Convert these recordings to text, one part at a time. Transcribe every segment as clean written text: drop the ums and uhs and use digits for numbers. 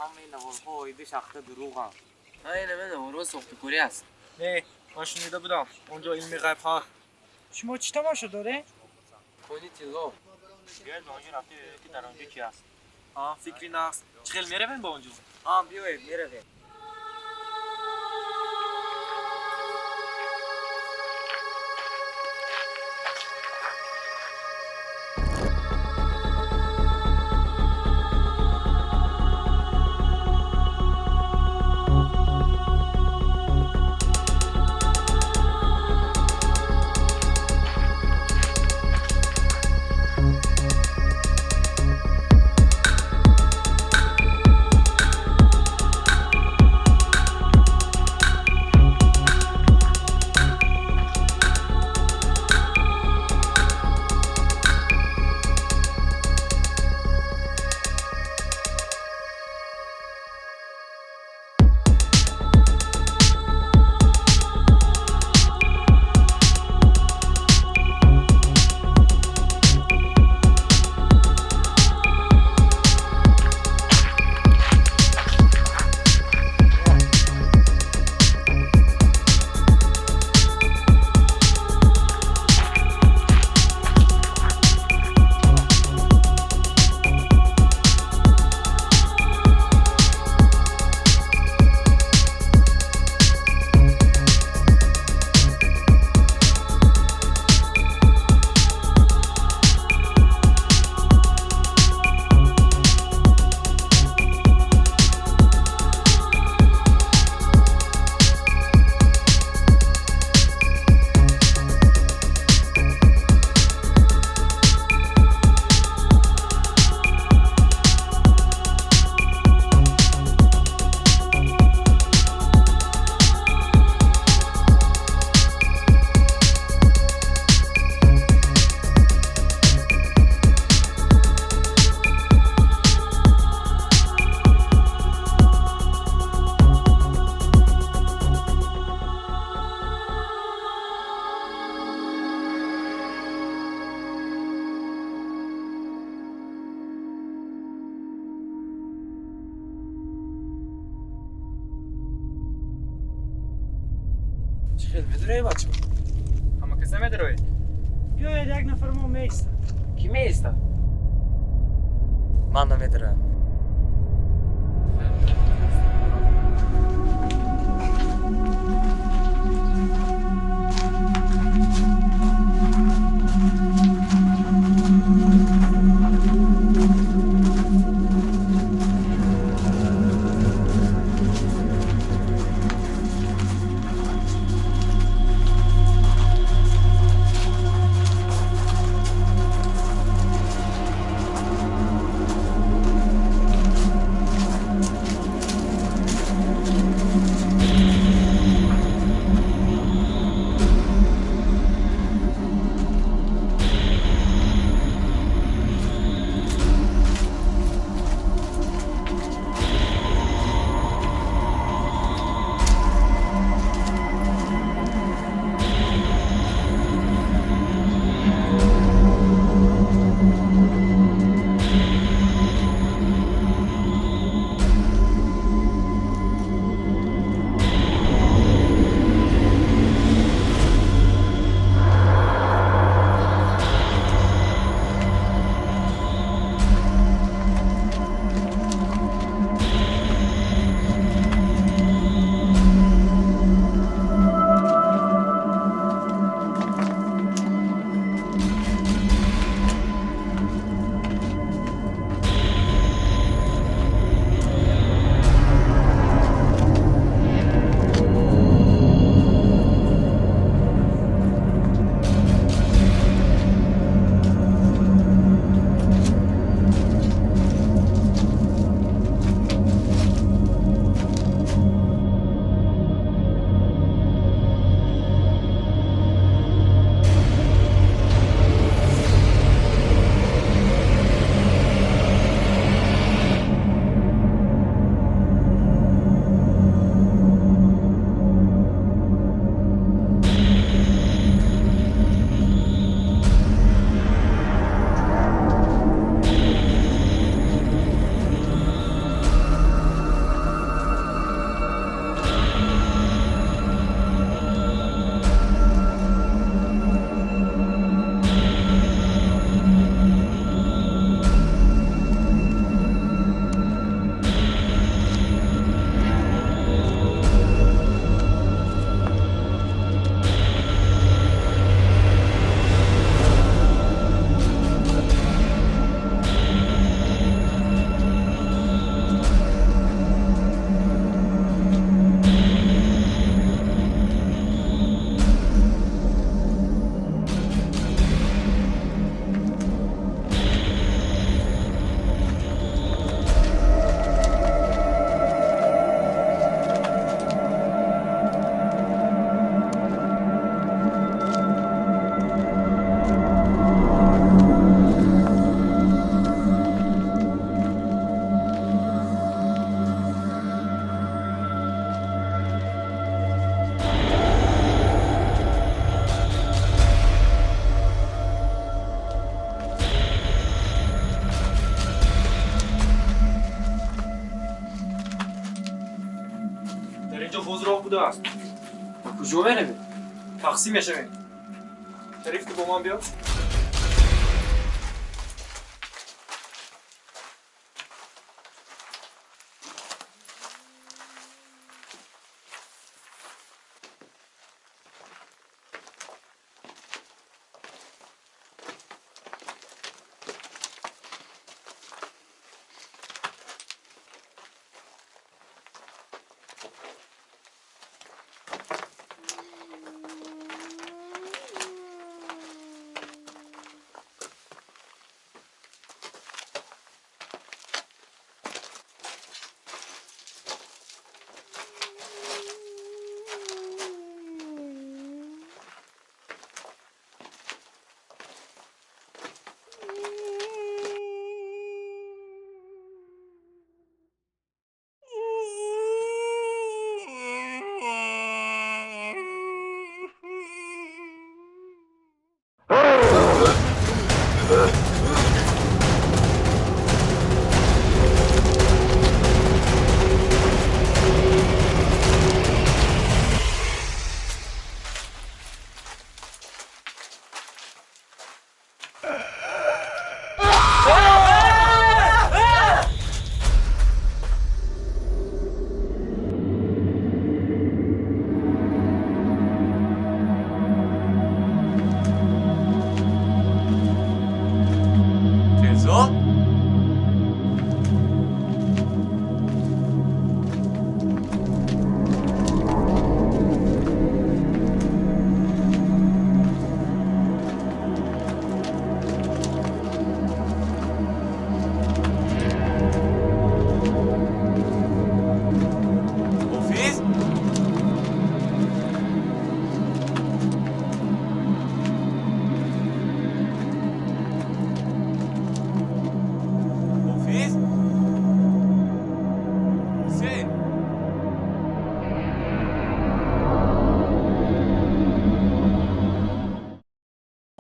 ҳамаи наворҳо оиди шахта дурӯғанд. Ин ҳама наворҳо сохтукорӣ аст. Не, ман шунида будам, он ҷо илми ғайб ҳаст. Шумо чӣ тамошо доред? Кони тилло. Биёед ба он ҷо рафта бибинем, ки дар он ҷо чӣ аст. Фикри нағз. Чӣ хел, меравем ба он ҷо? Биёед, меравем. Чӣ хел, медароем, бачо? Ҳама каса медароед? Биёед, як нафар мо меистад. Кӣ меистад? Ман намедароям. будааст. Ба куҷо меравем? Тақсим мешавем. Шариф, ту бо ман биё.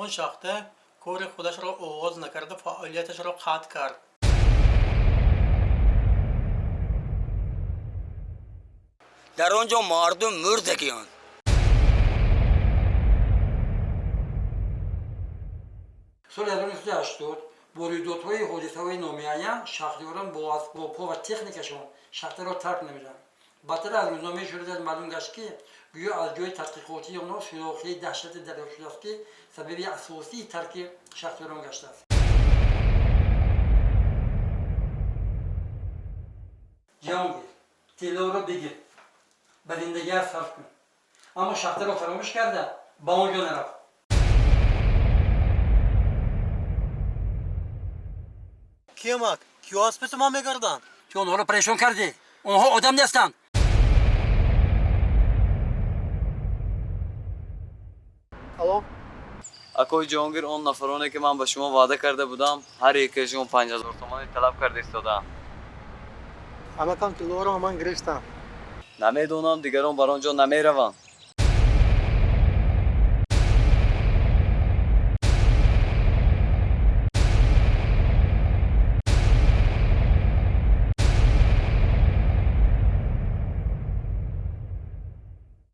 Он шахта кори худашро оғоз накарда, фаъолияташро қатъ кард. Дар он ҷо мардум мурдагианд. Соли 1980 бо рӯйдодҳои ҳодисаҳои номуайян шахтиёрон бо асбобҳо ва техникашон шахтаро тарк намуданд. Баъдтар аз рӯзномаи шӯҳраташ маълум гашт, ки гӯё аз ҷои тадқиқотии онҳо сӯрохии даҳшате дарёфт шудааст, ки сабаби асосии тарки шахтиёрон гаштааст. Ҷаҳонгир, тиллоро бигир, ба зиндагиат сарф кун, аммо шахтаро фаромӯш карда, ба он ҷо нарафт. Киямак, киё аз паси мо мегарданд? Ту онҳоро парешон кардӣ. Онҳо одам нестанд. Алло. Акои Ҷаҳонгир, он нафароне, ки ман ба шумо ваъда карда будам, ҳар якашон 5000 томанӣ талаб карда истодаам. Амакам, тиллоро ман гирифтам. Намедонам, дигарон бар он ҷо намераванд.